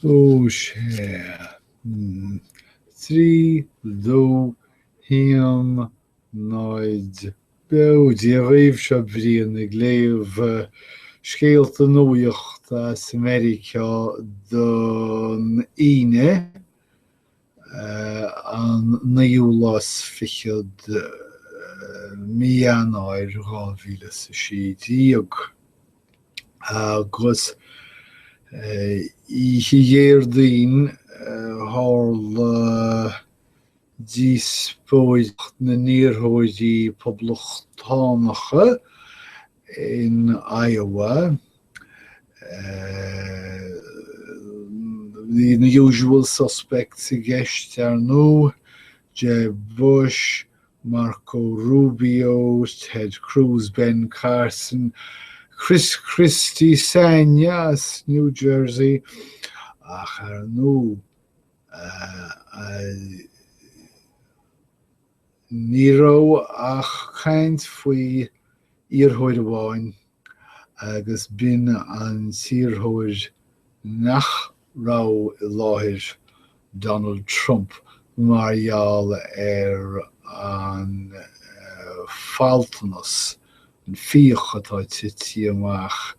So, sea. 3, 2, 1, 0, Beo! Dia dhaoibh, seo Brian ag léamh scéalta nuachta as Meiriceá don Aoine, an naoú lá is fichead mí Eanáir 2016. Agus oíche Dhéardaoin tharla díospóireacht na n-iarrthóirí Poblachtánacha in Iowa. Bhí na usual suspects i gceist, ar ndóigh, Jeb Bush, Marco Rubio, Ted Cruz, Ben Carson, Chris Christie s'againne as New Jersey, ach ar ndóigh, ní raibh ach caint faoi iarrthóir amháin agus b'in an t-iarrthóir nach raibh i láthair, Donald Trump, mar gheall ar an faltanas, an fíoch atá tite amach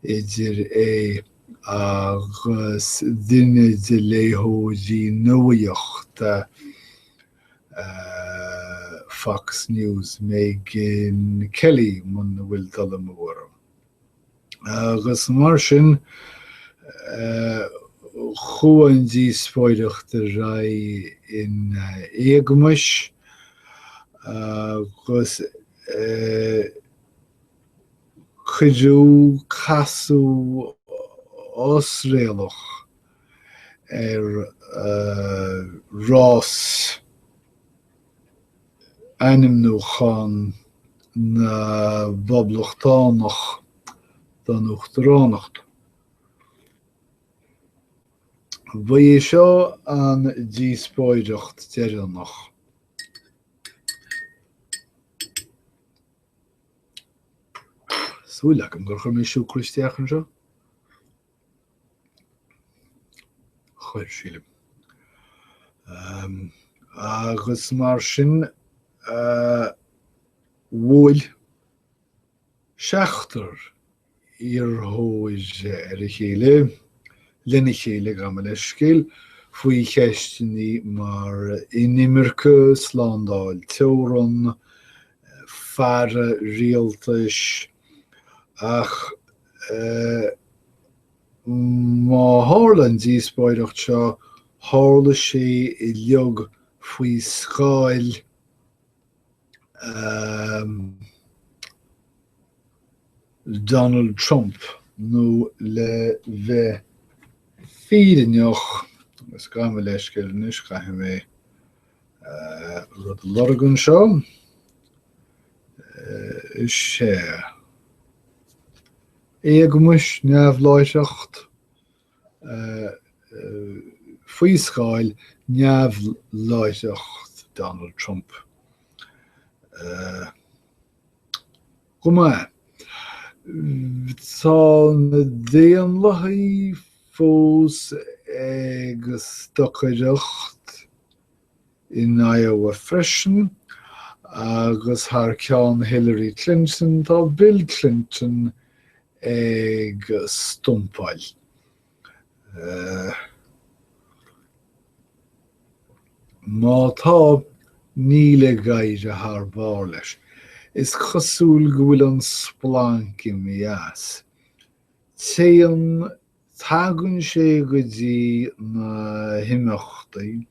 idir é agus duine de léitheoirí nuachta Fox News, Megyn Kelly, muna bhfuil dul amú orm. Agus mar sin, chuaigh an díospóireacht ar aghaidh in éagmais agus Cuireadh casadh osréalach ar rás ainmniúcháin na bPoblachtánach don uachtaránacht. Ba í seo an díospóireacht deireanach. Súil agam gur chuir mé siúcra isteach anseo. Chuir, sílim. Agus mar sin, bhuail seachtar iarrthóir ar a chéile, lena chéile, gabh mo leithscéal, faoi cheisteanna mar inimirce, slándáil teorann, faire rialtais, ach má tharla an díospóireacht seo, tharla sé uilig faoi scáil Donald Trump, nó le bheith fírinneach, agus gabh mo leithscéal anois, caithfidh mé rud a lorg anseo, is ea, éagmais, neamhláithreacht, faoi scáil neamhláithreacht Donald Trump. Go maith. Tá na Daonlathaigh fós ag stocaireacht in Iowa freisin, agus thar ceann Hillary Clinton tá Bill Clinton ag stumpáil. Má tá, níl ag éirí thar barr leis. Is cosúil go bhfuil an splanc imithe as. Téann, tagann sé go dtí na himeachtaí,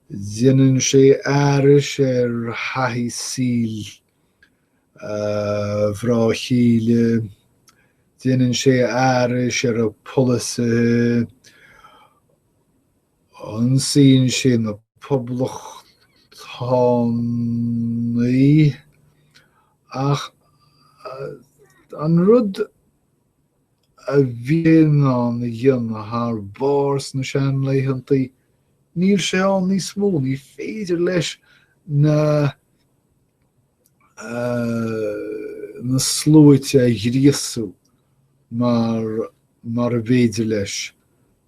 déanann sé aithris ar thaithí saoil a mhná chéile, déanann sé aithris ar a polasaithe, ionsaíonn sé na Poblachtánaigh, ach an rud a bhí sé in ann a dhéanamh thar barr sna seanlaethantaí, níl sé ann níos mó, ní féidir leis na na sluaite a ghríosú mar mar ab fhéidir leis.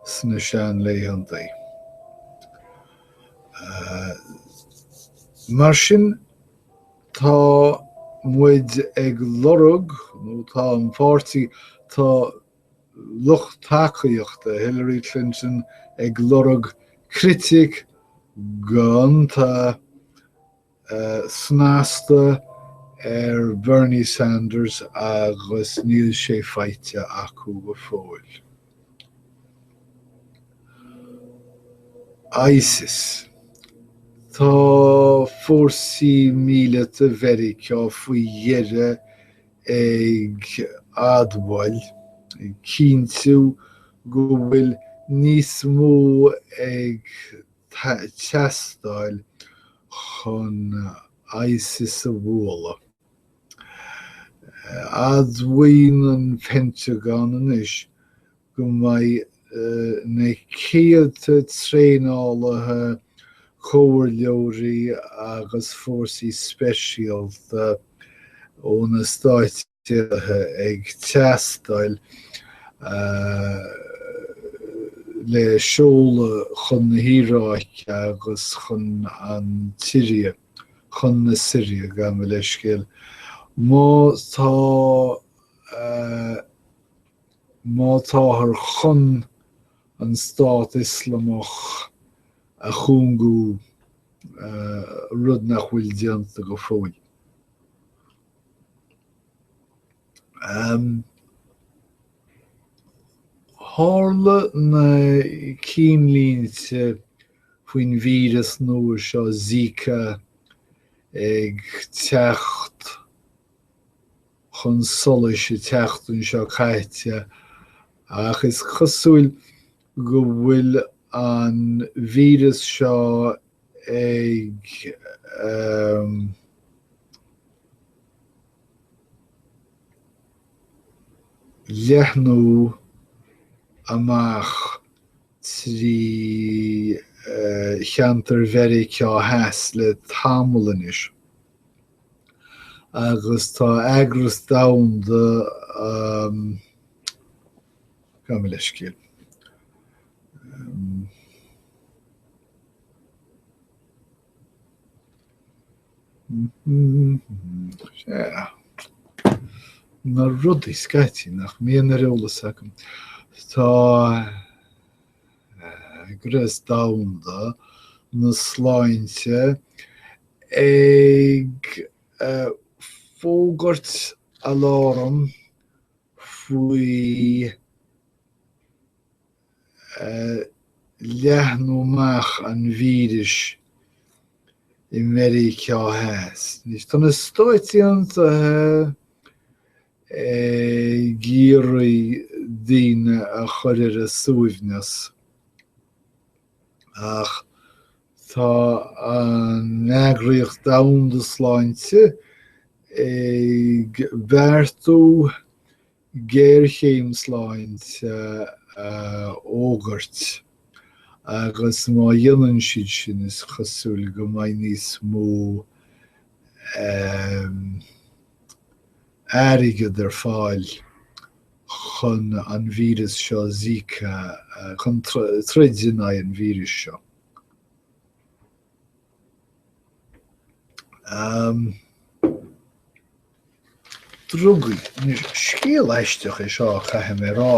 sna seanlaethantaí. Mar sin, tá muid ag lorg, nó tá an páirtí, tá lucht tacaíochta Hillary Clinton ag lorg critic gonta snasta ar Bernie Sanders agus níl sé faighte acu go fóill. ISIS. Tá fórsaí míleata Mheiriceá faoi dheireadh ag admháil, ag cinntiú go bhfuil níos mó ag teastáil chun ISIS a bhualadh. Admhaíonn an Pentagon anois go mbeidh na céadta traenálaithe, comhairleoirí agus fórsaí speisialta ó na Stáit Aontaithe ag teastáil le seoladh chun na hIaráice agus chun an tSiria, chun na Siria, gabh mo leithscéal. Má tá má táthar chun an Stát Ioslamach a chúngú, rud nach bhfuil déanta go fóill. Tharla na cinnlínte faoin víreas nua seo Zika ag teacht chun solais an tseachtain seo caite ach is cosúil go bhfuil an víreas seo ag leathnú amach trí cheantar Mheiriceá Theas le tamall anois agus tá Eagras Domhanda, gabh mo leithscéal. Sea. Na rudaí scaití nach mbíonn ar eolas agam. Tá Eagras Domhanda na Sláinte ag fógairt aláram faoi leathnú amach an víris i Meiriceá Theas. Anois, tá na Stáit Aontaithe ag iarraidh daoine a chur ar a suaimhneas, ach tá an Eagraíocht Domhanda Sláinte ag beartú géarchéim sláinte a fhógairt agus má dhéanann siad sin is cosúil go mbeidh níos mó airgead ar fáil chun an víreas seo Zika, chun troid in aghaidh an víris seo. Drugaí. Anois, scéal aisteach é seo, caithfidh mé a rá.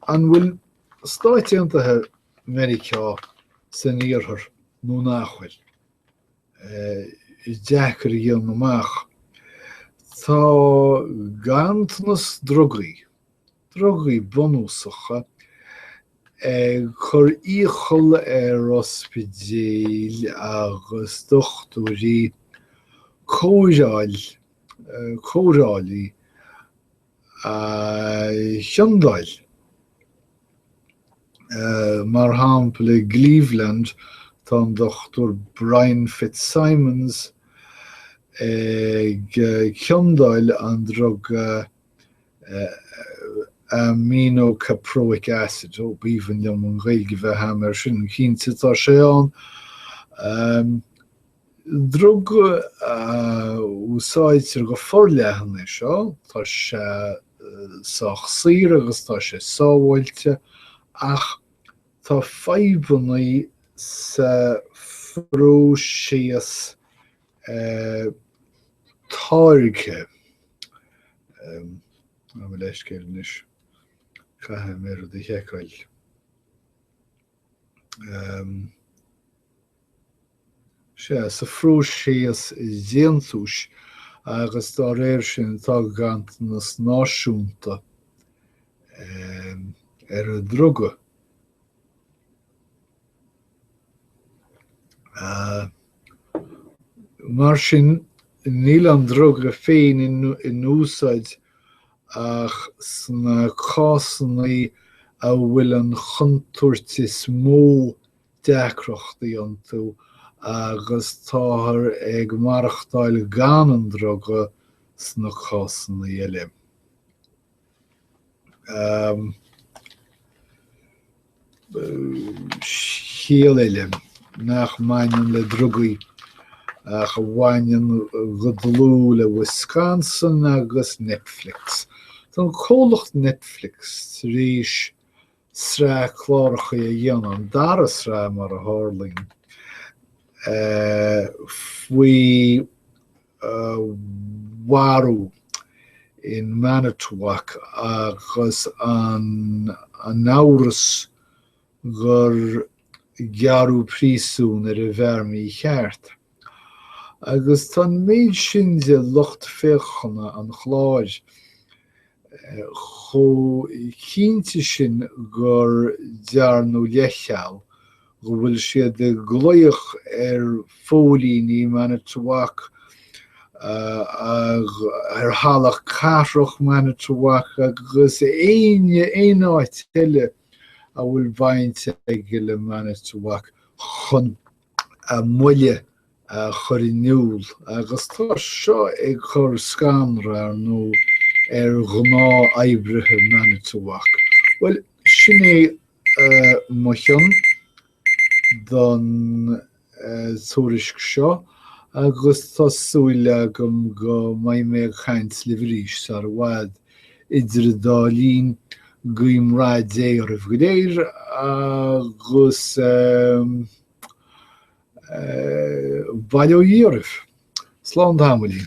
An bhfuil Stáit Aontaithe Meiriceá san Iarthar nó nach bhfuil? Deacair a dhéanamh amach. Tá ganntanas drugaí drugaí bunúsacha, ag cur iachall ar ospidéil agus dochtúirí cóireáil, cóireálaí a chiondáil. Mar shampla, i gCleveland tá an Dr Brian Fitzsimons ag ciondáil an druga aminocaproic acid, ó, b'aoibhinn liom an Ghaeilge a bheith agam air sin, cinnte tá sé ann. Druga a úsáidtear go forleathan é seo, tá sé. sách saor agus tá sé sábháilte ach tá fadhbanna sa phróiseas táirgthe. Gabh mo leithscéal anois, caithfidh mé rud a sheiceáil. Sea, sa phróiseas déantúis agus dá réir sin tá ganntanas náisiúnta ar an druga. Mar sin, níl an druga féin in úsáid ach sna cásanna a bhfuil an chontúirt is mó deacrachtaí iontu agus táthar ag maireachtáil gan an druga sna cásanna eile. Scéal eile nach mbaineann le drugaí ach a bhaineann go dlúth le Wisconsin agus Netflix. Tá an comhlacht Netflix tar éis sraith cláracha a dhéanamh, an dara sraith mar a tharlaíonn, faoi mharú in Manitowoc agus an amhras gur gearradh príosún ar an bhfear mícheart. Agus tá an méid sin de lucht féachana an chláir chomh cinnte sin gur dearnadh leithcheal, go bhfuil siad ag glaoch ar phóilíní Manitowoc, ar halla cathrach Manitowoc agus éinne aon áit eile a bhfuil baint aige le Manitowoc chun a mbuille a chur in iúl agus tá seo ag cur scanradh, ar ndóigh, ar ghnáth-oibrithe Manitowoc. Bhuel, sin é mo chion don tuairisc seo agus tá súil agam go mbeidh mé ag caint libh arís sar i bhfad. Idir an dá linn, guím rath Dé oraibh go léir agus bail ó Dhia oraibh. Slán tamaillín.